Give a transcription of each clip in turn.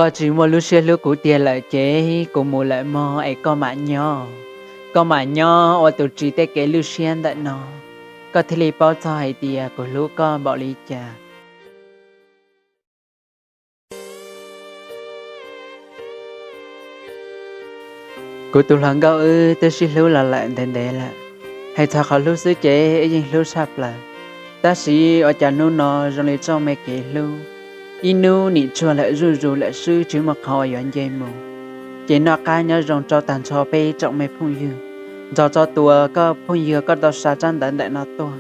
Koj tsis muaj lub siab hlub kuv tiag lawm ces kuv mus lawm mog, es koj mam nyob, koj mam nyob ua tus ris tej kev lwj siab ntawm no, koj thiaj li paub txog hais tias kuv hlub koj npaum li cas. Kuv tus hluas nkauj, wb twb sib hlub los lawm ntev ntev lawm. Hais txog qhov hlub xwb ces wb yeej hlub tshaj plaws, tab sis ua cas hnub no zoo li txoj me kev hlub, ib hnub nim tsuag lawm zuj zus lawm xwb, tsis muaj qhov uas yuav nce mus. Ces noj qab nyob zoo rau tag nrho peb tsoom me phooj ywg, nrog rau tus uas koj phooj ywg koj tau xa tsab ntawv ntawm no tuaj,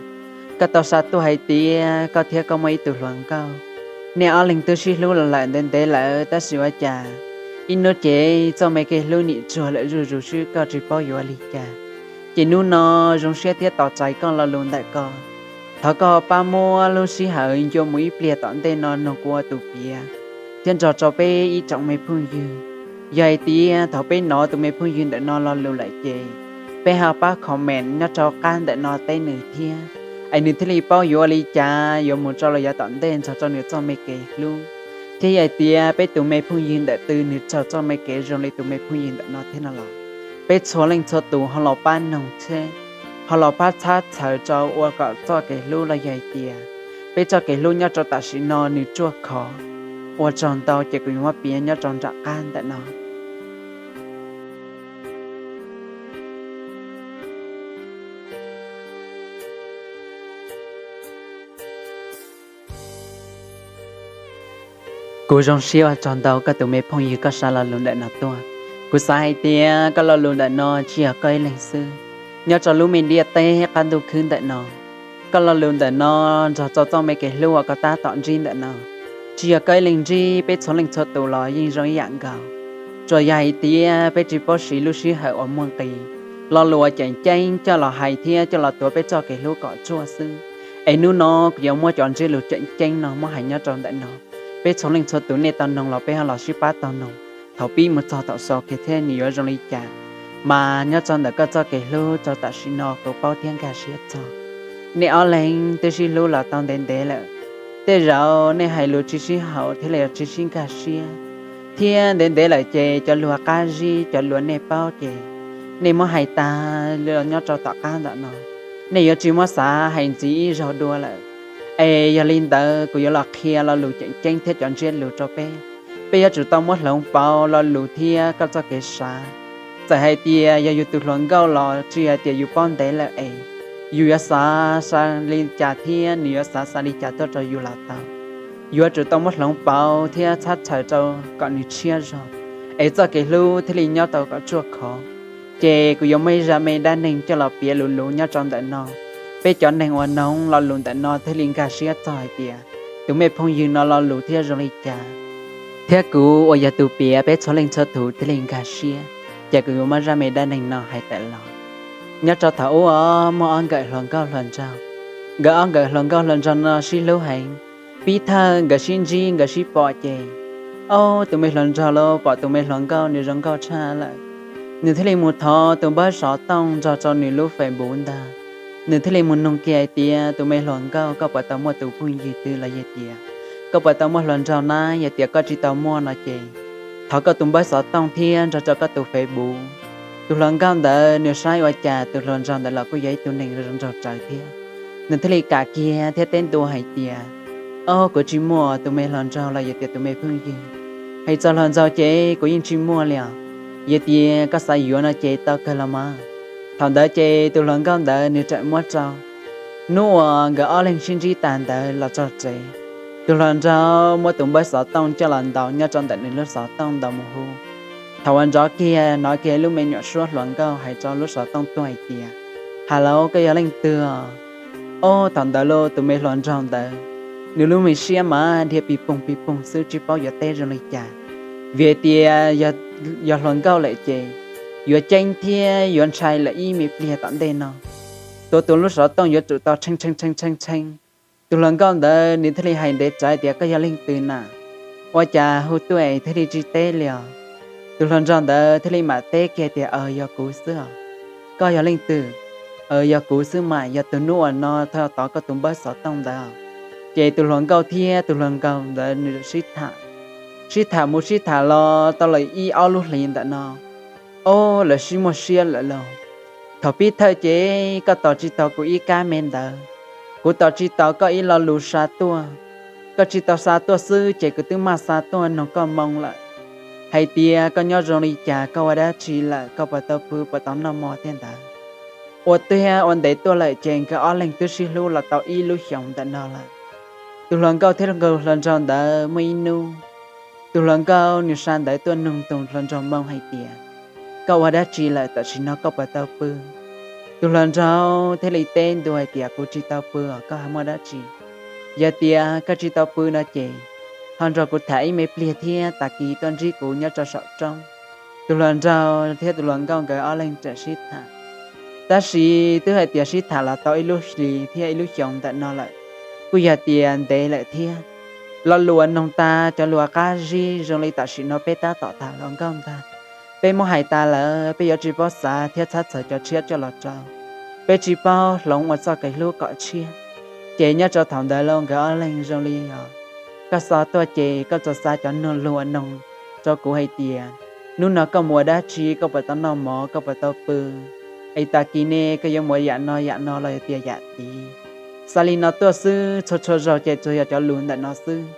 koj tau xa tuaj hais tias koj thiab koj muaj ib tug hluas nkauj, nej ob leeg twb sib hlub los lawm ntev ntev lawm, tab sis ua cas ib hnub ces txoj me kev hlub nim tsuag lawm zuj zus xwb, koj tsis paub yuav ua li cas. Ces hnub no zoo siab thiab tos txais koj lo lus ntawm ko. Thov koj pab muab lub sij hawm ncua mus ib pliag tom ntej no nug kuv ua tus piav, thiab nrog rau peb ib tsoom me phooj ywg. Yog hais tias thaum peb hnov tus me phooj ywg ntawm no lo lus lawm ces peb ho pab comment nyob rau qab ntawm no teb nws thiab, es nws thiaj li paub yuav ua li cas yuav mus rau los yav tom ntej nrog rau nws txoj me kev hlub. Thiab yog hais tias peb tus me phooj ywg ntawm twg nws raug txoj me kev zoo li tus me phooj ywg ntawm no thiab no los, peb txhua leej txhua tus ho los pab noog thiab ho los pab txhab txhawm rau ua kom txoj kev hlub los yog hais tias peb txoj kev hlub nyob rau tam sim no nws ruaj khov. Ua tsaug ntau, ces kuv yuav muab piav nyob rau nram qab ntawm no. Kuv zoo siab ua tsaug ntau koj tus me phooj ywg koj xa lo lus ntawm no tuaj. Kuv xav hais tias koj lo lus ntawm no tsis yog koj ib leeg xwb. Nyob rau lub me ntiaj teb qab ntuj khwb ntawm no, koj lo lus ntawm no nrog rau txoj me kev hlub uas koj tab tom ntsib ntawm no, tsis yog koj ib leeg ntsib, peb txhua leej txhua tus los yeej zoo ib yam nkaus. Tsuas yog hais tias peb tsis paub siv lub sij hawm uas muaj nqis, lo lus uas tseem ceeb coj los hais thiab coj los tuav peb txoj kev hlub kom ruaj xwb. Es hnub no kuv yuav muab cov ntsiab lus tseem ceeb no muab hais nyob rau ntawm no. Peb txhua leej txhua tus nej tau noog los peb ho los sib pab tau noog. Thaum pib mus txog thaum xaus kiag thiab nws yuav zoo li cas, mas nyob rau ntawm koj txoj kev hlub rau tam sim no kuv paub thiab nkag siab txog. Nej ob leeg twb sib hlub los tau ntev ntev lawm, tej zaum nej hais lus tsis sib haum thiaj li tsis sib nkag siab. Thiab ntev ntev lawm ces cov lus qab zib cov lus nej paub ces nej muab hais tag nyob rau tom qab ntawm no, nej yuav tsis muab xav hais ntxiv ib zaug dua lawm. Es yog li ntawd kuv yuav los qhia lo lus tseem ceeb thiab cov ntsiab lus rau peb. Peb yuav tsum tau muab hloov pauv lo lus thiab koj txoj kev xav. Txawm hais tias yog yus tus hluas nkauj los tsis hais tias yus paub ntev lawm es yus yuav xav xav li cas thiab nws yuav xav xav li cas tuaj rau yus los tau. Yuav tsum tau muab hloov pauv thiab txhab txhawm rau kom nws tshiab zog, es txoj kev hlub thiaj li nyob tau kom ruaj khov. Ces kuv yuav muaj ib zaj me dab neeg coj los piav luv luv nyob rau ntawm no. Peb cov neeg uas noog lo lus ntawm no thiaj li nkag siab txog hais tias tus me phooj ywg no lo lus thiab zoo li cas, thiab kuv uas yog tus piav peb txhua leej txhua tus thiaj li nkag siab. Ces kuv yuav muab zaj me dab neeg no hais tawm los. Nyob rau thaum ub os, muaj ob nkawm hluas nkauj hluas nraug. Nkawd ob nkawm hluas nkauj hluas nraug no sib hlub heev. Pib thawj nkawd sib ntsib nkawd sib pom ces, ob tus me hluas nraug los pom tus me hluas nkauj nws zoo nkauj tshaj lawm. Nws thiaj li mus thov tus npawb xov tooj nrog rau nws lub Facebook ntag. Nws thiaj li mus nug kiag hais tias, tus me hluas nkauj, koj puas tau muaj tus phooj ywg twg los yog tias koj puas tau muaj hluas nraug na? Yog tias koj tsis tau muaj no ces thov koj tus npawb xov tooj thiab nrog rau koj tus Facebook. Tus hluas nkauj ntawd nws saib ua cas tus hluas nraug ntawd los kuj yog ib tug neeg zoo nraug tsawv thiab. Nws thiaj li kam kiag thiab teb ntua hais tias, ob, kuv tsis muaj tus me hluas nraug los yog tias tus me phooj ywg. Hais txog hluas nraug ces kuv yeej tsis muaj li os. Yog tias koj xav yuav no ces tau kawg los mas. Thaum ntawd ces tus hluas nkauj ntawd nws tseem muab rau. Hnub uas nkawd ob leeg sib ntsib tas ntawd los txog tsev, tus hluas nraug muab tus npawb xov tooj coj los ntaus nyob rau ntawm nws lub xov tooj ntaus mus hu. Thaum uas nrov kiag hnov kiag lub me nyuam suab hluas nkauj hais rau lub xov tooj tuaj hais tias, hello, koj yog leej twg os? Ob, thaum ntawd los tus me hluas nraug ntawd nws lub me siab mas dhia pis poog pis poog xwb tsis paub yuav teb zoo li cas. Vim tias yog hluas nkauj lawm ces yuav ceeb thiab yuav ntshai lawm ib me pliag tom ntej no. Tus tus lub xov tooj yuav tsum tau tshee tshee tshee tshee. Tus hluas nkauj ntawd nws thiaj li hais ntev tsawv tias, koj yog leej twg na? Ua cas hu tuaj es thiaj li tsis teb li os? Tus hluas nraug ntawd thiaj li mam teb kiag tias, aws, yog kuv xwb os. Koj yog leej twg? Aws, yog kuv xwb mas, yog tus hnub uas no tau tov koj tus npawb xov tooj ntawd. Ces tus hluas nkauj thiab tus hluas nraug ntawd nws sib tham, Sib tham mus sib tham los tau lawm ib ob lub hlis ntawm no, ob lawv sib muaj siab lawm lauj. Thaum pib thawj ces koj tos tsis tau kuv ib kab me ntawd, kuv tos tsis tau koj ib lo lus xa tuaj. Koj tsis tau xa tuaj xwb ces kuv twb maj xa tuaj nug koj moo lawm, hais tias koj nyob zoo li cas, koj ua dab tsi lawm, koj puas tau pw, puas tau noj mov thiab ntawd. Ua tiag ua ntev tuaj lawm ces nkawd ob leeg twb sib hlub los tau ib lub xyoos ntawm no lawm. Tus hluas nkauj thiab nkawd hluas nraug ntawd muaj ib hnub, tus hluas nkauj nws xa ntawv tuaj nug tus hluas nraug moo hais tias, koj ua dab tsi lawm, tam sim no koj puas tau pw? Tus hluas nraug thiaj li teb ntua hais tias, kuv tsis tau pw os, koj ho muaj dab tsi? Yog tias koj tsis tau pw no ces ho nrog kuv tham ib me pliag thiab tag kis tuaj ntsib kuv nyob rau saum roob. Tus hluas nraug thiab tus hluas nkauj nkawd ob leeg txawm sib tham. Tab sis twb hais tias sib tham los tau ib lub hlis thiab ib lub xyoos ntawm no lawm, kuj yog tias ntev lawm thiab. Lo lus uas noog tas cov lus qab zib zoo li tam sim no peb tab tom tham hluas nkauj ntag. Peb muab hais tas lawm peb yuav tsis paub xav thiab txhab txhawv cov tshiab coj los rau, peb tsis paub hloov ua txoj kev hlub kom tshiab. Ces nyob rau thaum ntawd los nkawd ob leeg zoo li os, koj xa tuaj ces koj txawm xa cov nug lus uas noog rau kuv hais tias, hnub no koj mus ua dab tsi, koj puas tau noj mov, koj puas tau pw, es tag kis ne koj yuav mus yam no yam no los yog tias yam tid. Xa li no tuaj xwb, txhua txhua zaug ces tsuas yog cov lus ntawm no xwb.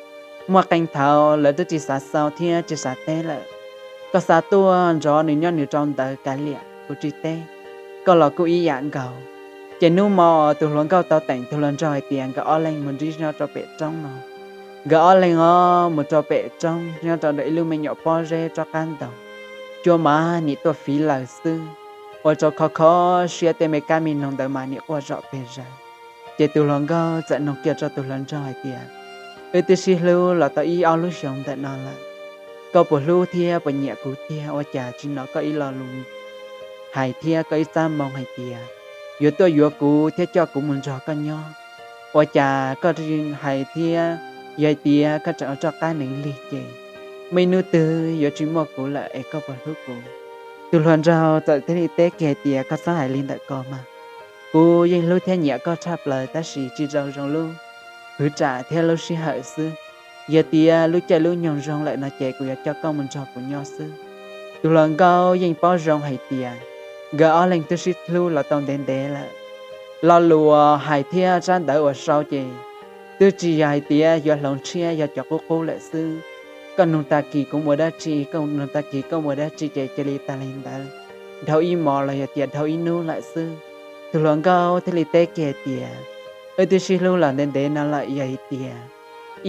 Muaj qee thaum lawv twb tsis xav xaus thiab tsis xav teb lawm. Koj xa tuaj nrov nws nyob nws rau ntawd kav liam kuv tsis teb, koj los kuj ib yam nkaus. Ces hnub hmo tus hluas nkauj tau teem tus hluas nraug hais tias nkawd ob leeg mus ntsib nyob rau pem roob no. Nkawd ob leeg os mus rau pem roob nyob rau ntawm ib lub me nyuam pob zeb rov qab ntaug, cua mas nim tuaj fiv lawm xwb, ua rau kho kho siab tej me kab me noog ntawd mas nim quaj zom pes zaws. Ces tus hluas nkauj txawm nug kiag rau tus hluas nraug hais tias, wb twb sib hlub los tau ib ob lub xyoos ntawm no lawm, koj puas hlub thiab puas nyiam kuv tiag, ua cas tsis hnov koj ib lo lus hais thiab koj ib txab moo hais tias yuav tuaj yuav kuv thiab coj kuv mus nrog koj nyob? Ua cas koj hais thiab yog hais tias koj tseem ua roj qab nees lig ces muaj ib hnub twg yuav tsis muaj kuv lawm es koj puas hlub kuv? Tus hluas nraug txawm thiaj li teb kiag hais tias, koj txhob hais li ntawm ko mas, kuv yeej hlub thiab nyiam koj tshaj plaws tab sis tsis zoo zoo lub hwv tsam thiab lub sij hawm xwb. Yog tias lub caij lub nyoog zoo lawm no ces kuv yuav coj koj mus nrog kuv nyob xwb. Tus hluas nkauj yeej paub zoo hais tias nkawd ob leeg twb sib hlub los tau ntev ntev lawm. Lo lus uas hais thiab tsab ntawv uas sau ces twb tsis yog hais tias yuav hloov tshiab, yog cov qub qub lawm xwb. Koj nug tag kis kuv mus dab tsi, koj nug tag kis koj mus dab tsi ces cia li tag li ntawd, dhau ib hmos los yog tias dhau ib hnub lawm xwb. Tus hluas nkauj thiaj li teb kiag hais tias, wb twb sib hlub los ntev ntev no lawm, yog hais tias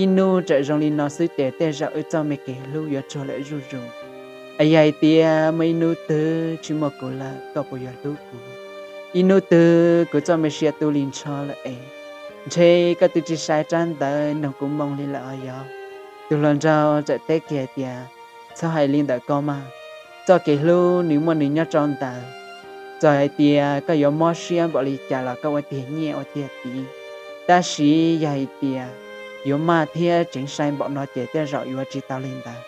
ib hnub tseem zoo li no xwb ces tej zaum wb txoj me kev hlub yuav tsuag lawm zuj zus. Es yog hais tias muaj ib hnub twg tsis muaj kuv lawm koj puas yuav hlub kuv? Ib hnub twg kuv txoj me sia tu li ntsho lawm es ntshe koj twb tsis saib tsab ntawv nug kuv moo li lawm os yog? Tus hluas nraug txawm teb kiag hais tias, txhob hais li ntawm ko mas, txoj kev hlub nws muaj nws nyob rau ntawd. Txawm hais tias koj yuav mob siab npaum li cas los koj ua tiag nyiaj ua tiag tid, tab sis yog hais tias yuav maj thiab ceev sai npaum no ces tej zaum yuav tsis tau li ntawd.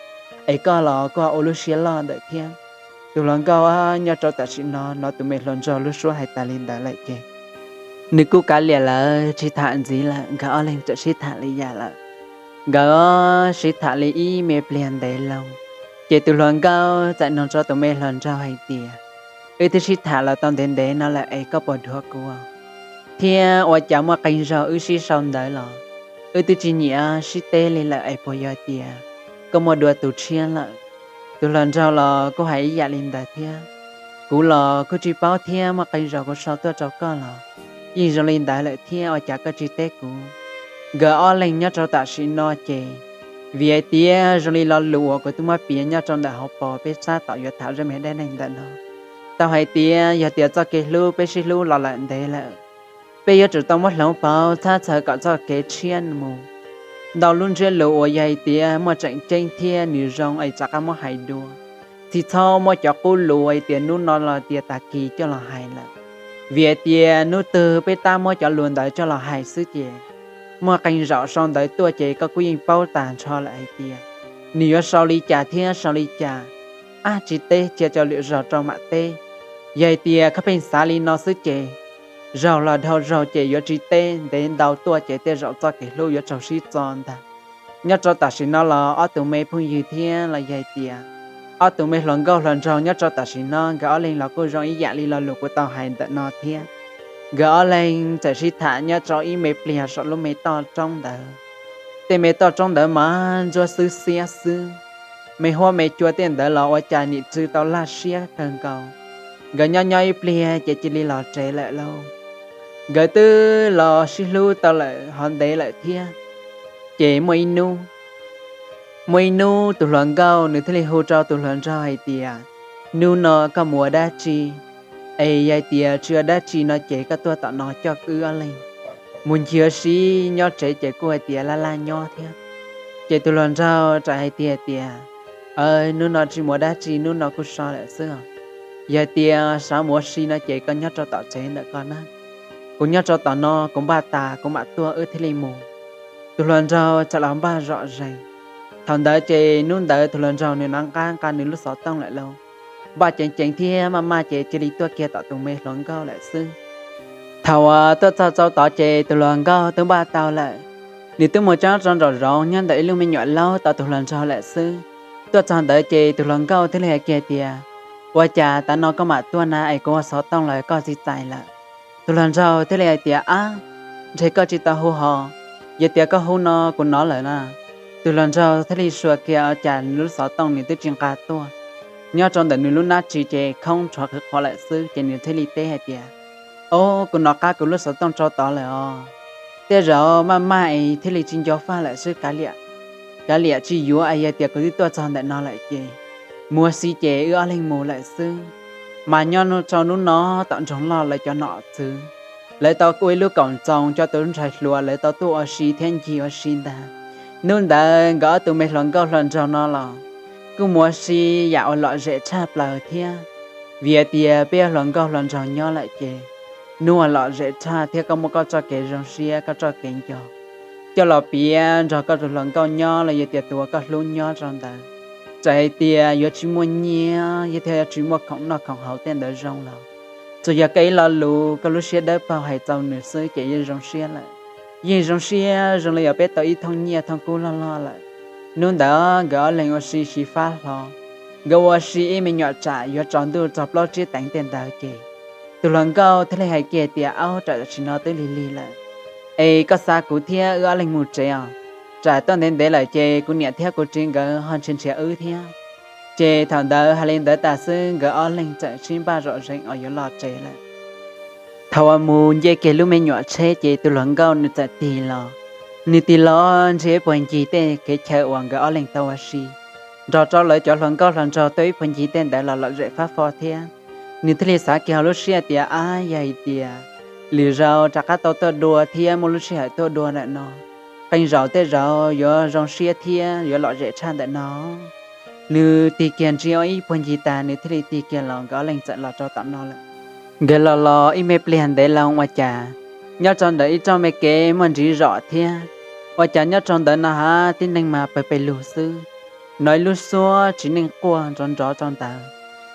Es koj los koj ua lub siab loj ntawm thiab. Tus hluas nkauj nyob rau tam sim no hnov tus me hluas nraug lub suab hais tas li ntawd lawm ces nws kuj kav liam lawm tsis tham ntxiv lawm, nkawd ob leeg txawm sib tham li yam lawm. Nkawd sib tham li ib me pliag ntev loo, ces tus hluas nkauj txawm nug rau tus me hluas nraug hais tias, wb twb sib tham los tau ntev ntev no lawm es koj puas dhuav kuv? Thiab ua cas muaj qee zaug wb sib sau ntawv los wb twb tsis nyiam sib teb li lawm es puas yog tias koj muaj dua tus tshiab lawm? Tus hluas nraug los kuj hais ib yam li ntawd thiab, kuv los kuj tsis paub thiab, muaj qee zaus kuv sau tuaj rau koj los yeej zoo li ntawd lawm thiab, ua cas koj tsis teb kuv? Nkawd ob leeg nyob rau tam sim no ces vim hais tias zoo li lo lus uas kuv twb muab piav nyob rau ntawm hauv paus peb sab tom yuav tham zaj me dab neeg ntawm no, tau hais tias yog tias txoj kev hlub peb sib hlub los lawm ntev lawm, peb yuav tsum tau muab hloov pauv txhab txhawv kom txoj kev tshiab mus. Ntau lub ntsiab lus uas yog hais tias muaj tseem ceeb thiab nws zoo es rov qab muab hais dua. Tsis txhob muab cov qub lus hais tias hnub no los tias tag kis coj los hais lawm, vim hais tias hnub twg peb tab muab cov lus ntawd coj los hais xwb ces muaj qee zaum sau ntawv tuaj ces koj kuj yeej paub tag nrho lawm hais tias nws yuav sau li cas thiab sau li cas. Ab, tsis teb, cia rau lwm zaus rau mam teb. Yog hais tias koj pheej xav li no xwb ces zaug los dhau zaug ces yuav tsis teb, ntev ntau tuaj ces tej zaum txoj kev hlub yuav raug sib txo ntag. Nyob rau tam sim no los ob tug me phooj ywg thiab los yog hais tias ob tug me hluas nkauj hluas nraug nyob rau tam sim no nkawd ob leeg los kuj zoo ib yam li lo lus kuv tau hais ntawm no thiab. Nkawd ob leeg txawm sib tham nyob rau ib me pliag saum lub me toj roob ntawd. Tej me toj roob ntawd mas ntsuab xwb xiab xwb, me huab me cua tej ntawd los ua cas nim tsw tau laj siab kawg nkaus. Nkawd nyob nyob ib pliag ces cia li los tsev lawm lauj. Nkawd twb los sib hlub tau lawm hov ntev lawm thiab. Ces muaj ib hnub, muaj ib hnub tus hluas nkauj nws thiaj li hu rau tus hluas nraug hais tias, hnub no koj mus ua dab tsi? Es yog hais tias tsis ua dab tsi no ces koj tuaj tom no coj wb ob leeg mus ncig ua si, nyob tsev ces kuj hais tias laj laj nyob thiab. Ces tus hluas nraug txawm hais tias, hnub no tsis mus ua dab tsi, hnub no kuj so lawm xwb. Yog hais tias xav mus ua si no ces koj nyob rau tom tsev ntawm koj na, kuv nyob rau tom no kuv npaj tas kuv mam tuaj wb thiaj li mus. Tus hluas nraug txawm los npaj zom zees. Thaum ntawd ces hnub ntawd tus hluas nraug nws nov nqa nqa nws lub xov tooj lawm lauj, npaj ceev ceev thiab maj maj ces cia li tuaj kiag tom tus me hluas nkauj lawm xwb. Thaum uas tuaj txog txau tod ces tus hluas nkauj twb npaj tau lawm, nws twb mus tsob rau nraum zoov nyob ntawm ib lub me nyuam laub tos tus hluas nraug lawm xwb. Tuaj txog ntawd ces tus hluas nkauj thiaj li hais kiag tias, ua cas tav no koj mam tuaj na es kuv ua xov tooj los koj tsis txais lawm? Tus hluas nraug thiaj li hais tias, ab, ntshe koj tsis tau hu hos, yog tias koj hu no kuv nov lawm na. Tus hluas nraug thiaj li xuas kiag ua cas nws lub xov tooj nws twb tsis nqa tuaj, nyob rau ntawm nws lub hnab ris ces khoob rhuav qhwv qhuav lawm xwb ces nws thiaj li teb hais tias, o, kuv nov qab kuv lub xov tooj rau tod lawm os. Tej zaum maj maj es thiaj li tsis nco faj lawm xwb, kav liam tsis yuav es yog tias kuv twb tuaj txog ntawm no lawm ces mus ua si ces wb ob leeg mus lawm xwb. Mas nyob rau hnub no tom nroog loj lawv cov nom txwv, lawv tau ua ib lub kaum ntxoos coj tus ntxhais hluas lawv tau tuaj ua si thiab ncig ua si ntag. Hnub ntawd nkawd ob tug me hluas nkauj hluas nraug no los kuj mus ua si yam uas lom zem tshaj plaws thiab. Vim hais tias peb hluas nkauj hluas nraug nyob lawm ces hnub uas lom zem tshaj thiab koj muaj koj txoj kev zoo siab koj txoj kev nco coj los piav nrog koj tus hluas nkauj nyob los yog tias tus uas koj hlub nyob rau ntawd, txawm hais tias yuav tsis muaj nyiaj thiab yuav tsis muaj khoom noj khoom haus tej ntawd zoo los, tsuas yog koj ib lo lus koj lub siab dawb paug hais txaus nws xwb ces yeej zoo siab lawm. Yeej zoo siab zoo li yog peb tau ib thooj nyiaj thooj kub loj loj lawm. Hnub ntawd nkawd ob leeg ua si xyiv fab hlo, nkawd ua si ib me nyuam tsam yuav tsaus ntuj txog plaub tsib teev tej ntawd ces tus hluas nkauj thiaj li hais kiag tias, aub, tam sim no twb lig lig lawm, es koj xa kuv thiab wb ob leeg mus tsev os. Tsam tuaj ntev ntev lawm ces kuv niam thiab kuv txiv nkawd ho nrhiav nrhiav wb thiab. Ces thaum ntawd hais li ntawd tas xwb nkawd ob leeg txawm sib npaj zom zees uas yuav los tsev lawm. Thaum uas mus nce kiag lub me nyuam tsheb ces tus hluas nkauj nws txawm tig los. Nws tig los nrhiav ib puag ncig tej kev chaw uas nkawd ob leeg tau ua si, nrog rau lawv cov hluas nkauj hluas nraug tuaj ib puag ncig tej ntawd los lom zem fab fo thiab. Nws thiaj li xav kiag hauv lub siab tias, ab, yog hais tias lwm zaus rov qab tau tuaj dua thiab muaj lub sij hawm tuaj dua ntawm no, qee zaus tej zaus yuav zoo siab thiab yuav lom zem tshaj ntawm no. Nws tig kiag ntsia ua ib puag ncig tas nws thiaj li tig kiag los, nkawd ob leeg txawm los rau tom no lawm. Nkawd los los ib me pliag ntev loo ua cas nyob rau ntawm ib txoj me kev muaj ntsis zom thiab, ua cas nyob rau ntawd no hab tib neeg mas pawg pes lug xwb. Hnov ib lub suab txiv neej quaj nrov nrov rau ntawd.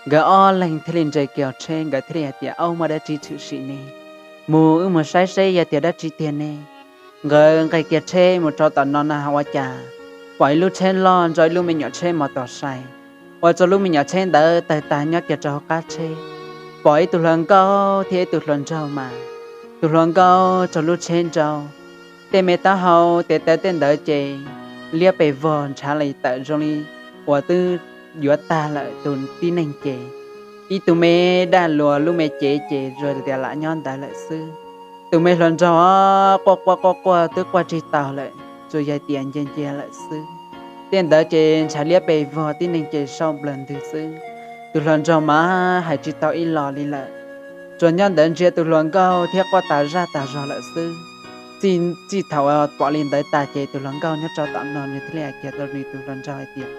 Nkawd ob leeg thiaj li nres kiag tsheb, nkawd thiaj li hais tias, aub, muaj dab tsi tshwm sim ne? Mus wb mus saib seb yog tias dab tsi tiag ne. Nkawd nqes kiag tsheb mus rau tom no na ua cas pom ib lub tsheb loj nrog ib lub me nyuam tsheb mos tos sai, ua rau lub me nyuam tsheb ntawd tawg tag nyob kiag rau hauv qab tsheb. Pom ib tug hluas nkauj thiab ib tug hluas nraug mas, tus hluas nkauj raug lub tsheb nrau, tej me taub hau tes taw tej ntawd ces liab pes vog ntshav li tawm zoo li uas twb yuav tag lawm tus tib neeg ces, ib tug me daj luas lub me cev ces zoo tias lam nyob ntawd lawm xwb. Tus me hluas nraug quaj quaj quaj quaj twb quaj tsis taus lawm, tsuas yog tias nce nce lawm xwb. Tej ntawd ces ntshav liab pes vog tib neeg ces sau nplawg ntwg xwb. Tus hluas nraug mas hais tsis tau ib los li lawm, tsuas nyob ntawd ntsia tus hluas nkauj thiab quaj tas zaj tas zog lawm xwb. Txij thaum pom li ntawd tas ces tus hluas nkauj nyob rau tom no nws thiaj li hais kiag rau nws tus hluas nraug hais tias,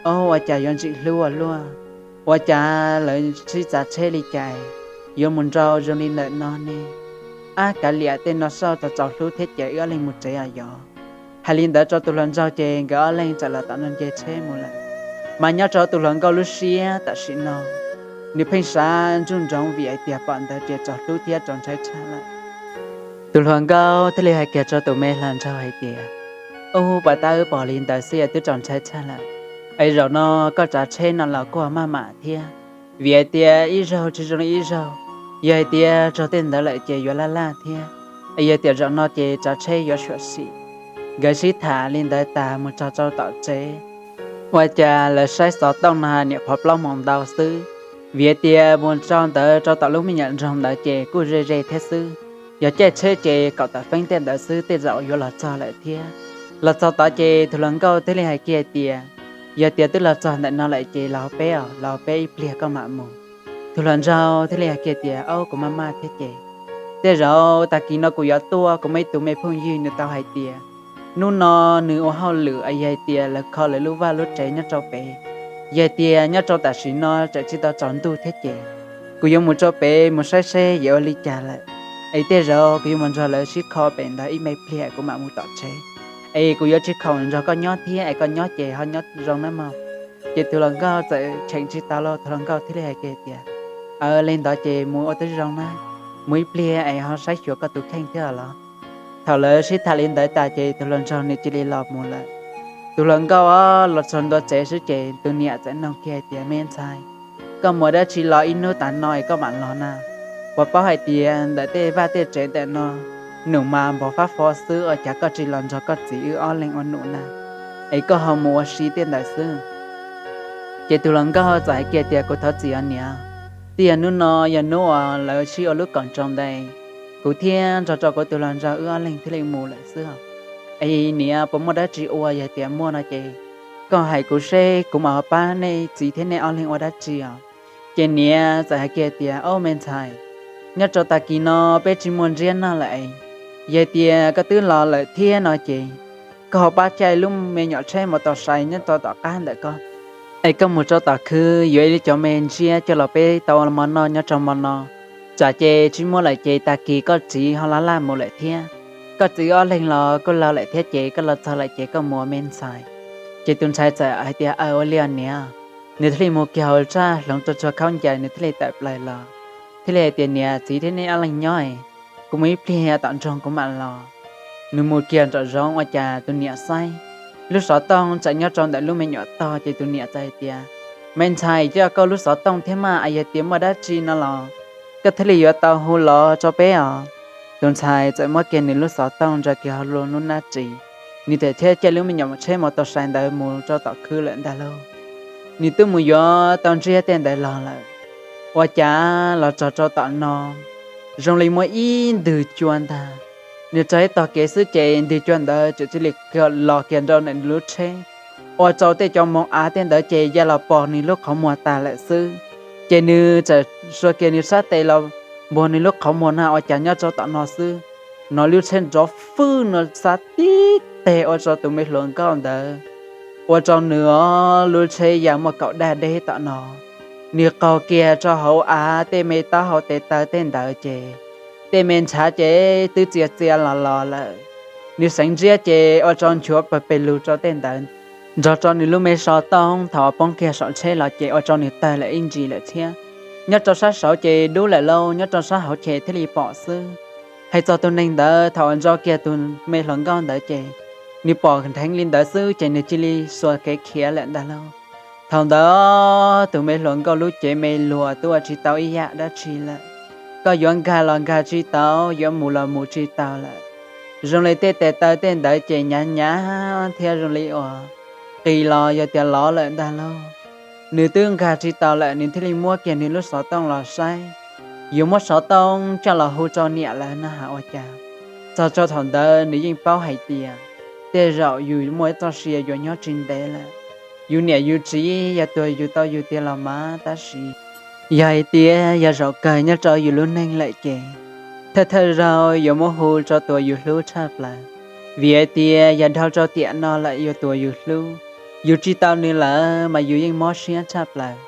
aub, ua cas yuav ntxim hlub ua luaj, ua cas lawv sib txav tsheb li cas yuav mus nrau zoo li ntawm no ne? Ab, kav liam, tej no xauj txaus txaus hlub thiab ces wb ob leeg mus tsev os yog. Hais li ntawd rau tus hluas nraug ces nkawd ob leeg txawm los tom no nce tsheb mus lawm. Mas nyob rau tus hluas nkauj lub siab tam sim no, nws pheej xav nruj nroov vim hais tias pom ntawd ces txaus hlub thiab txaus ntshai tshaj lawm. Tus hluas nkauj thiaj li hais kiag rau tus me hluas nraug hais tias, Ub, puas tab wb pom li ntawd xwb twb txaus ntshai tshaj lawm. Es zaum no koj tsav tsheb no los kuj maj mam thiab, vim hais tias ib zaug tsis zoo li ib zaug. Yog hais tias txog tej ntawd lawm ces yuav laj laj thiab. Es yog tias zaum no ces tsav tsheb yuav suam sim. Nkawd sib tham li ntawd tas mus txog rau tom tsev, ua cas lawv saib xov tooj no niam qhuav plaub moos ntau xwb, vim hais tias mus txog ntawd rau tom lub me nyuam nroog ntawd ces kuj ze ze thiab xwb. Yog caij tsheb ces kaum tawm feeb tej ntawd xwb tej zaum yuav los txog lawm thiab. Los txog tod ces tus hluas nkauj thiaj li hais kiag tias, yog tias twb los txog ntawm no lawm ces los peb os, los peb ib pliag koj mam mus. Tus hluas nraug thiaj li hais kiag tias, aub, kuv maj maj thiab ces, tej zaum tag kis no kuv yuav tuaj. Kuv muaj ib tug me phooj ywg nws tau hais tias hnub no nws ua hauj lwm, yog hais tias lawv kho lawv lub vaj lub tsev nyob rau pem, yog hais tias nyob rau tam sim no tseem tsis tau tsaus ntuj thiab ces, kuv yuav mus rau pem mus saib seb yuav ua li cas lawm. Es tej zaum kuv yuav mus nrog lawv sib kho pem ntawd ib me pliag kuv mam mus tom tsev. Es kuv yuav tsis khoom nrog koj nyob thiab, es koj nyob ces ho nyob zoo nawb mog. Ces tus hluas nkauj txawm cheem tsis tau los tus hluas nkauj thiaj li hais kiag tias, aw, li ntawd ces mus ua twb zoo na, mus ib pliag es ho saib xyuas koj tus kheej thiab los. Thaum lawv sib tham li ntawd tas ces tus hluas nraug nws cia li los mus lawm. Tus hluas nkauj los txog ntua tsev xwb ces tus niam txawm nug kiag hais tias, me ntxhais, koj mus dab tsi los ib hnub tas no es koj mam los na? Puas paub hais tias ntawm tej vaj tej tsev ntawm no num mas npog fab fo xwb, ua cas koj tsis los nrog koj txiv wb ob leeg ua num na, es koj ho mus ua si tej ntawd xwb? Ces tus hluas nkauj txawm hais kiag tias, kuv thov txim os niam, twb yog hnub no yog hnub uas lawv sib ua lub kaum ntsoos ntawd, kuv thiab nrog rau kuv tus hluas nraug wb ob leeg thiaj li mus lawm xwb. Es niam puas muaj dab tsi ua? Yog tias muaj no ces koj hais kuv seb kuv mam pab nej txiv thiab nej ob leeg ua dab tsi os. Ces niam txawm hais kiag tias, ob, me ntxhais, nyob rau tag kis no peb tsis muaj ntshiab noj lawm es, yog tias koj twb los lawm thiab no ces koj ho pab caij lub me nyuam tsheb mos tos sai nyob rau tom qab ntawm koj, es koj mus rau tom khw yuav ib lub cov me ntshiab coj los peb tau mov noj nyob rau hmo no. Tsam ces tsis muaj lawm ces tag kis koj txiv ho laj laj mus lawm thiab. Koj txiv ob leeg los kuj laus lawm thiab ces koj los txog lawm ces koj mus, me ntxhais. Ces tus ntxhais txawm hais tias, aw, ua li os niam. Nws thiaj li mus kiag hauv tshaj hloov tsuag tsuag khaub ncaws nws thiaj li tawm plaws los, thiaj li hais tias, niam txiv thiab nej ob leeg nyob, kuv mus ib pliag tom nroog kuv mam los. Nws mus kiag nraum zoov ua cas tus niam saib lub xov tooj tseem nyob rau ntawm lub me nyuam tog ces tus niam txawm hais tias, me ntxhais, coj koj lub xov tooj thiab mas, yog tias muaj dab tsi no los koj thiaj li yuav tau hu los rau peb os. Tus ntxhais txawm muab kiag nws lub xov tooj ntsaws kiag hauv lub nab ris, nws txawm thiaj caij lub me nyuam tsheb mos tos sai ntawd mus rau tom khw lawm ntag lauj. Nws twb mus yuav tau ntshiab tej ntawd los lawm, ua cas los txog rau tom no zoo li muaj ib ntwg cua ntag. Nws txog ib tog kev xwb ces ntwg cua ntawd txawm cia li los kiag rau ntawm nws lub tsheb, ua rau tej cov moos av tej ntawd ces ya los pos nws lub qhov muag tas lawm xwb. Ces nws txawm xuas kiag nws sab tes los npuag nws lub qhov muag na, ua cas nyob rau tom no xwb, no lub tsheb nrov fwj no xab tib teg ua rau tus me hluas nkauj ntawd, ua rau nws os lub tsheb ya muaj kaum daj deb tom no. Nws qaug kiag rau hauv av, tej me taub hau tes taw tej ntawd ces tej me ntshav ces twb txia txia los los lawm. Nws xeev ntsiab ces ua rau nchuav pawg pes lug rau tej ntawd, nrog rau nws lub me xov tooj thaum poob kiag saum tsheb los ces ua rau nws tawg lawm ib ntsis lawm thiab. Nyob rau sab saud ces dub lawm lauj, nyob rau sab hauv ces thiaj li pom xwb. Hais txog tus neeg ntawd, thaum uas ntso kiag tus me hluas nkauj ntawd ces nws pom dheev li ntawd xwb ces nws cia li xuas kev khiav lawm ntag lauj. Thaum ntawd tus me hluas nkauj lub cev me luag twb ua tsis tau ib yam dab tsi lawm. Koj yuav nkag los nkag tsis tau, yuav mus los mus tsis tau lawm. Zoo li tej tes taw tej ntawd ces hnyav hnyav thiab zoo li uas qis los yog tias lov lawm ntag lauj. Nws twb nkag tsis tau lawm, nws thiaj li muab kiag nws lub xov tooj los saib, yuav muab xov tooj coj los hu rau niam lawv na has ua cas. Txog rau thaum ntawd nws yeej paub hais tias tej zaum yus muaj ib txoj sia yuav nyob tsis ntev lawm. Yus niam yus txiv yog tuag yus tau yus tiag los mas, tab sis yog hais tias yog zaum kawg nyob rau yus lub neej lawm ces thawj thawj zaug yuav muab hu rau tus yus hlub tshaj plaws, vim hais tias yog dhau rau tiam no lawm yog tus yus hlub, yus tsis tau nws lawm mas yus yeej mob siab tshaj plaws.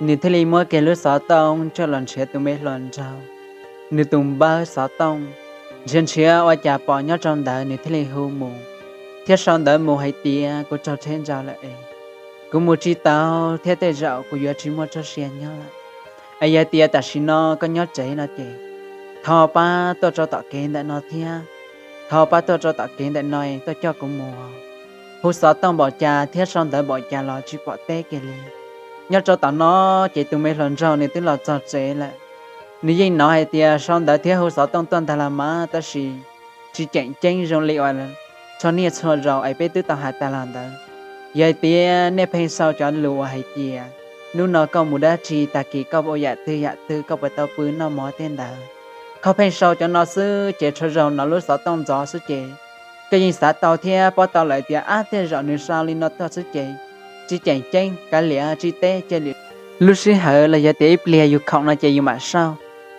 Nws thiaj li muab kiag lub xov tooj coj los nrhiav tus me hluas nraug, nws tus npawb xov tooj, nrhiav nrhiav ua cas pom nyob rau ntawd, nws thiaj li hu mus, thiab sau ntawv mus hais tias, kuv raug tsheb ntsau lawm es kuv mus tsis tau thiab tej zaum kuv yuav tsis muaj txoj sia nyob lawm. Es yog tias tam sim no koj nyob tsev no ces thov pab tuaj rau tom kev ntawm no thiab. thov pab tuaj rau tom kev ntawm no tuaj coj kuv mus. Hu xov tooj npaum cas thiab sau ntawv npaum cas los tsis pom teb kiag li. Nyob rau tom no ces tus me hluas nraug nws twb los txog tsev lawm. Nws yeej hnov hais tias sau ntawv thiab hu xov tooj tuaj ntag los mas, tab sis tsis tseem ceeb zoo li uas txhua niaj txhua zaus es peb twb tau hais tas los ntawd. Yog hais tias nej pheej sau cov lus uas hais tias hnub no koj mus dab tsi, tag kis koj ua yam twg yam twg, koj puas tau pw noj mov tej ntawd, koj pheej sau cov no xwb ces txhua zaus hnov lub xov tooj ntxov xwb ces koj yeej xav tau thiab paub tau lawm tias ab, tej zaum nws sau li no tuaj xwb ces tsis tseem ceeb, kav liam tsis teb cia li. Lub sij hawm los yog tias ib pliag yus khoom no ces yus mam sau.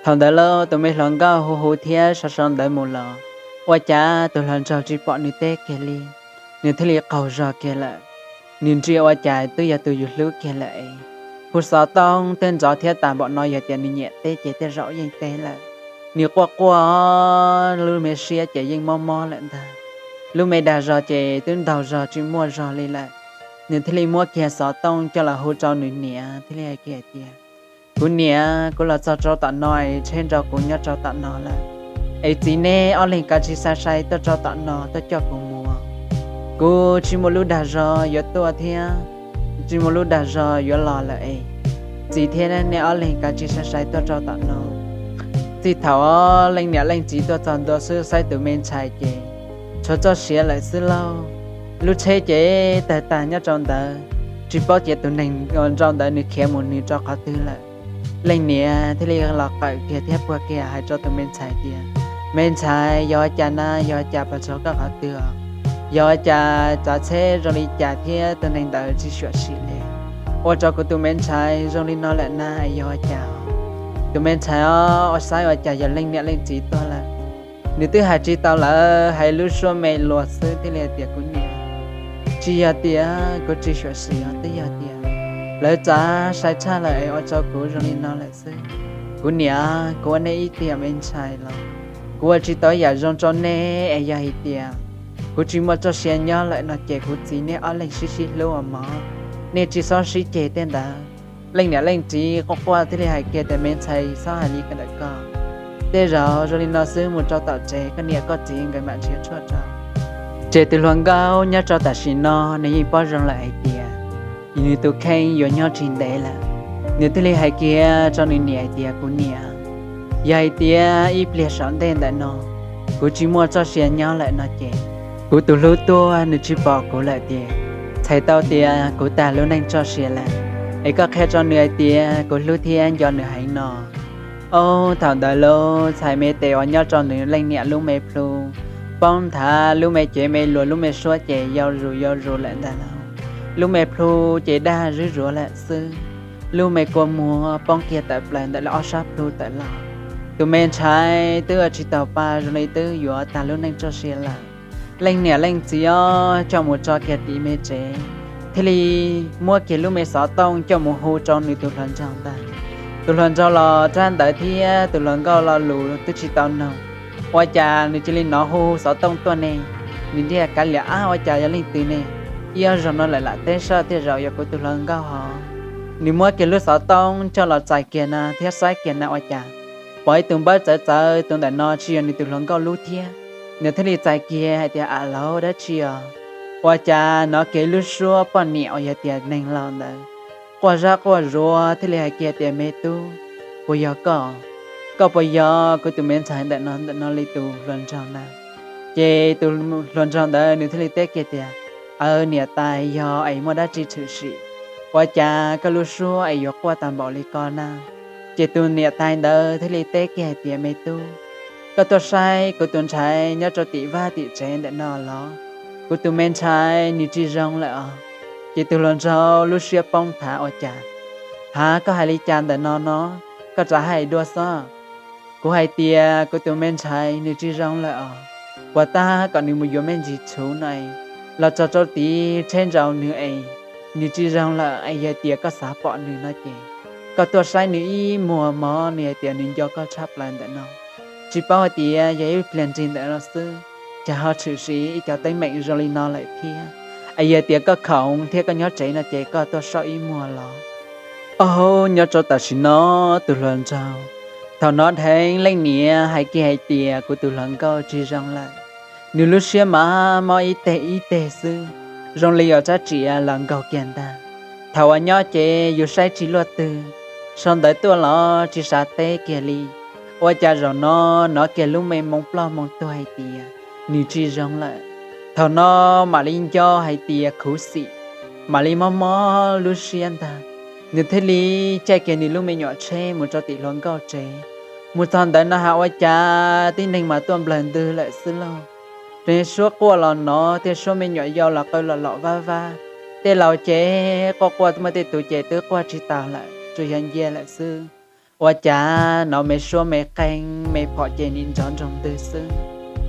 Thaum ntawd los tus me hluas nkauj hu hu thiab sau sau ntawv mus los, ua cas tus hluas nraug tsis pom nws teb kiag li. Nws thiaj li qaug zog kiag lawm. Nws ntsia ua cas twb yog tus yus hlub kiag lawm es hu xov tooj twb ntxov thiab tas npaum no, yog tias nws nyiam teb ces tej zaum yeej teb lawm. Nws quaj quaj, lub me siab ces yeej mob mob lawm ntag. Lub me dag zog ces twb ntaug zog tsis muaj zog li lawm. Nws thiaj li muab kiag xov tooj coj los hu rau nws niam thiaj li hais kiag hais tias, kuv niam, kuv los txog rau tom no es tsheb nrau kuv nyob rau tom no lawm, es txiv neb ob leeg kav tsij sai sai tuaj rau tom no tuaj coj kuv mus. Kuv tsis muaj lub dag zog yuav tuaj thiab tsis muaj lub dag zog yuav los lawm es txiv thiab neb ob leeg kav tsij sai sai tuaj rau tom no. Txij thaum leej niam leej txiv tuaj txog ntua xwb saib tus me ntxhais ces tshuav txoj sia lawm xwb lauj. Lub tsheb ces tawg tag nyob rau ntawd, tsis paub tias tus neeg nrau ntawd nws khiav mus nws rau qhov twg lawm. Leej niam thiaj li los qawm kiag thiab puag kiag hais rau tus me ntxhais tias, me ntxhais, yog ua cas na, yog ua cas pas txog koj qhov twg os? Yog ua cas tsav tsheb zoo li cas thiab tus neeg ntawd tsis xyuam xim li, ua rau kuv tus me ntxhais zoo li no lawm na, yog ua cas? Tus me ntxhais os, ua saib ua cas yog leej niam leej txiv tuag lawm. Nws twb hais tsis tau lawm, hais lub suab me luag xwb thiaj li hais tias, kuv niam, tsis yog tias kuv tsis xyuam xim os, twb yog tias lawv tsav sai tshaj lawm es ua rau kuv zoo li no lawm xwb. Kuv niam, kuv ua nej ib tiam me ntxhais los kuv ua tsis tau yam zoo rau nej es yog hais tias kuv tsis muaj txoj sia nyob lawm no ces kuv txiv neb ob leeg sib sib hlub os mog, nej tsis txhob sib ceg tej ntawd. Leej niam leej txiv quaj quaj thiaj li hais kiag tias, me ntxhais, txhob hais li ko ntawm koj. Tej zaum zoo li no xwb mus rau tom tsev koj niam koj txiv nkawd mam nrhiav tshuaj rau. Ces tus hluas nkauj nyob rau tam sim no nws yeej paub zoo lawm hais tias nws tus kheej yuav nyob tsis ntev lawm. Nws thiaj li hais kiag rau nws niam hais tias, kuv niam, yog hais tias ib pliag saum ntej ntawm no kuv tsis muaj txoj sia nyob lawm no ces kuv tus hlub tuag nws tsis pom kuv lawm ces txhais tau tias kuv tag lub neej txoj sia lawm, es koj qhia rau nws hais tias kuv hlub thiab nco nws heev no. Ob thaum ntawd lub txhais me tes uas nyob rau nws leej niam lub me plhu poob nthav, lub me cev me luag lub me suab ces yau zus yau zus lawm ntag lauj. Lub me plhu ces dag zuj zus lawm xwb, lub me kua muag poob kiag tawm plaws ntawm lawv ob sab plhu tawm los. Tus me ntxhais twb ua tsis taus pa, zoo li twb yuav tag lub neej txoj sia lawm. Leej niam leej txiv ob coj mus tso kiag tim me tsev, thiaj li muab kiag lub me xov tooj coj mus hu rau nws tus hluas nraug ntag. Tus hluas nraug los rab ntawd thiab tus hluas nkauj lo lus twb tsis tau noog, ua cas nws cia li hnov hu hu xov tooj tuaj ne. Nws thiaj kav liam, ab, ua cas yog leej twg ne? Ib ob zaug no lawm lam teb sab tej zaum yog kuv tus hluas nkauj hos. Nws muab kiag lub xov tooj coj los txais kiag na thiab saib kiag na ua cas pom ib tus npawb txawv txawv, tus ntawm no tsis yog nws tus hluas nkauj lub thiab. Nws thiaj li txais kiag hais tias, a lauj, dab tsi os? Ua cas hnov kiag lub suab poj niam uas yog tias neeg laus ntawd quaj zab quaj zuav thiaj li hais kiag tias, me tub, puas yog koj? Koj puas yog kuv tus me ntxhais ntawm no ntawm no li tus hluas nraug na? Ces tus hluas nraug ntawd nws thiaj li teb kiag tias, aw niam tais, yog es muaj dab tsi tshwm sim, ua cas koj lub suab es yuav quaj tag npaum li ko na? Ces tus niam tais ntawd thiaj li teb kiag hais tias, me tub, koj tuaj saib kuv tus ntxhais nyob rau tim vaj tim tsev ntawm no los? Kuv tus me ntxhais nws tsis zoo lawm os. Ces tus hluas nraug lub siab poob nthav, ua cas, hav, koj hais li cas ntawm no no? Koj txawm hais dua xwb. Kuv hais tias kuv tus me ntxhais nws tsis zoo lawm os, puas tab kom nws mus yuav me ntsis txhuv no es los txog rau tid tsheb nrau nws es nws tsis zoo lawm es yog tias koj xav pom nws no ces koj tuaj saib nws ib muag mog, nws hais tias nws nco koj tshaj plaws ntawm no. Tsis paub hais tias yog ib pliag nrig ntawm no xwb, cas ho tshwm sim ib cov teeb meem zoo li no lawm thiab. Es yog tias koj khoom thiab koj nyob tsev no ces koj tuaj saib ib muag los. Ob, nyob rau tam sim no tus hluas nraug thaum hnov dheev leej niam hais kiag hais tias kuv tus hluas nkauj tsis zoo lawm, Nws lub siab mas mob ib teg ib teg xwb, zoo li yuav tsab tsiav los nkaug kiag ntag. Thaum uas nyob ces yus saib tsis luaj twg, sau ntawv tuaj los tsis xav teb kiag li. Ua cas zaum no hnov kiag lub me moo ploj moo tuag hais tias nws tsis zoo lawm. Thaum no mam li nco hais tias khuv xim, mam li mob mob lub siab ntag. Nws thiaj li caij kiag nws lub me nyuam tsheb mus rau tim hluas nkauj tsev. Mus txog ntawd no has ua cas tib neeg mas tuaj nplawg ntwg lawm xwb lauj. Tej suab quaj los hnov, tej suab me nyuam yaus los qw los lom vab vab. Tej laus ces quaj quaj muaj tej tus ces twb quaj tsis taus lawm, tsuas yog ncia lawm xwb. Ua cas hnov me suab me qeeg me phom ces nim nrov nroog ntwg xwb.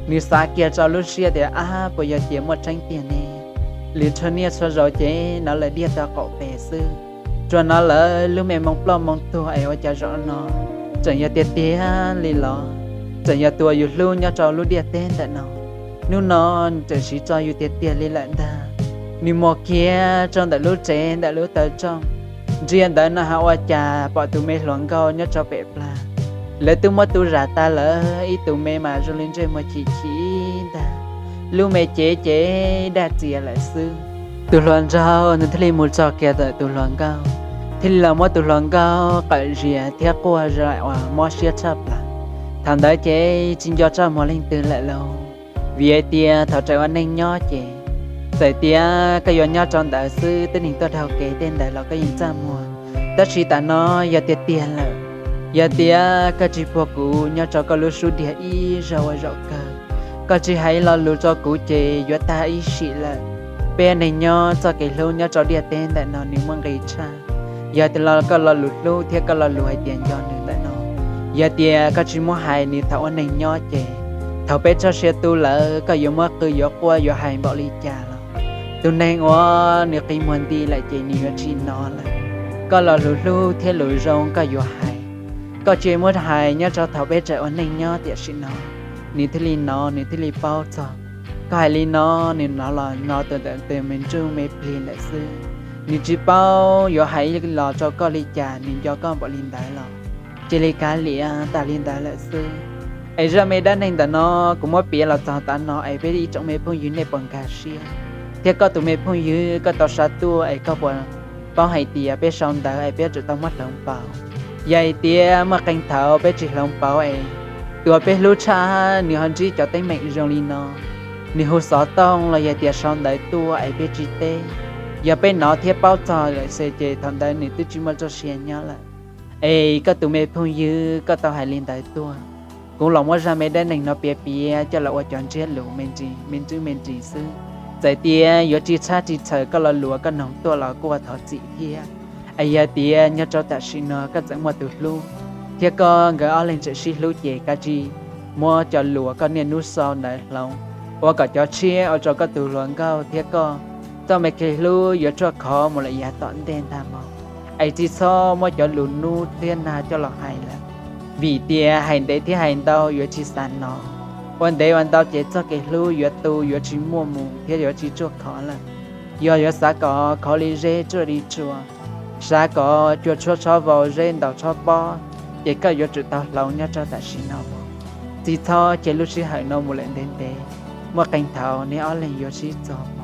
Nws xav kiag rau lub siab tias ab puas yog tias muaj tseeb tiag ne, lwm tshuav niaj txhua zaus ces hnov lawv diaj tau qaum pes xwb. Tsuas hnov lawv lub me moo ploj moo tuag es ua cas zaum no tseem yog tiag tiag li los, tseem yog tus uas yus hlub nyob rau lub ntiaj teb ntawm no. Hnub no nws tseem siv tso yus tiag tiag li lawm ntag. Nws mus kiag rau ntawm lub tsev ntawm lub taw rooj, ntsia ntawd no has ua cas pom tus me hluas nkauj nyob rau pem plag. Lawv twb muab tu zam tas lawm, ib tus me mas zoo li ntsej muag chim chim ntag, lub me cev ces daj txias lawm xwb. Tus hluas nraug nws thiaj li mus txog kiag ntawm tus hluas nkauj, thiaj li los muab tus hluas nkauj qawm zias thiab quaj zam uas mob siab tshaj plaws. Thaum ntawd ces tsis nco txaj muag leej twg lawm lauj, vim hais tias thaum tseem ua neej nyob ces txawm tias koj yuav nyob rau ntawd xwb, tib neeg tuaj dhau kev tej ntawd los koj yeej txaj muag. Tab sis tam no yog tiag tiag lawm, yog tias koj tsis puag kuv nyob rau koj lub sub diag ib zaug ua zaum kawg, koj tsis hais lo lus rau kuv ces yuav tag ib sim lawm. Peb neeg nyob txoj kev hlub nyob rau ntiaj teb ntawm no nws muaj nqis tshaj. Yog tias los koj lo lus hlub thiab koj lo lus hais tias nco nws ntawm no, yog tias koj tsis muab hais nws thaum ua neeg nyob ces thaum peb txoj sia tu lawm koj yuav muab qw yuav quaj yuav hais npaum li cas los tus neeg uas nws qi muag nti lawm ces nws yuav tsis hnov lawm. Koj lo lus hlub thiab lus zoo koj yuav hais, koj cia muab hais nyob rau thaum peb tseem ua neej nyob tiam sim no, nws thiaj li hnov nws thiaj li paub txog. Koj hais li no, nws hnov los hnov tus ntawm tus me ntsuj me plig lawm xwb, nws tsis paub yuav hais los rau koj li cas, nws nco koj npaum li ntawd los cia li kav liam tas li ntawd lawm xwb. Es zaj me dab neeg ntawm no kuv muab piav los txog tav no es peb ib tsoom me phooj ywg nej puas nkag siab, thiab koj tus me phooj ywg koj tau xa tuaj es koj puas paub hais tias peb sau ntawv es peb yuav tsum tau muab hloov pauv. Yog hais tias muaj qee thaum peb tsis hloov pauv es tus uas peb hlub tshaj nws ho ntsib cov teeb meem zoo li no, nws hu xov tooj los yog tias sau ntawv tuaj es peb tsis teb, yog peb hnov thiab paub txog lawm xwb ces thaum ntawd nws twb tsis muaj txoj sia nyob lawm. Es koj tus me phooj ywg koj tau hais li ntawd tuaj, kuv los muab zaj me dab neeg no piav piav coj los ua cov ntsiab lus me ntsis me ntsis xwb. Txawm tias yuav tsis tshab tsis txhawm koj lo lus koj noog tuaj los kuj ua thov txim thiab. Es yog tias nyob rau tam sim no koj txawm muaj tus hlub thiab koj nkawd ob leeg tseem sib hlub ces kav tsij muab cov lus koj niaj hnub sau ntawd hloov ua kom cov tshiab ua rau koj tus hluas nkauj thiab koj txoj me kev hlub yuav ruaj khov mus lawm yav tom ntej ntag mog. Es tsis txhob muab cov lus hnub thiab nag coj los hais lawm, vim tias hais ntev thiab hais ntau yuav tsis xav hnov. Ua ntev ua ntau ces txoj kev hlub yuav tu yuav tsis muaj mus thiab yuav tsis ruaj khov lawm. Yog yuav xav kom khov li zeb ruaj li tsua, xav kom cua tshuab tshob vau zeb ntaus tshob pob, ces koj yuav tsum tau hloov nyob rau tam sim no mus. Tsis txhob cia lub sij hawm no mus lawm ntev ntev, muaj qee thaum neb ob leeg yuav sib txog.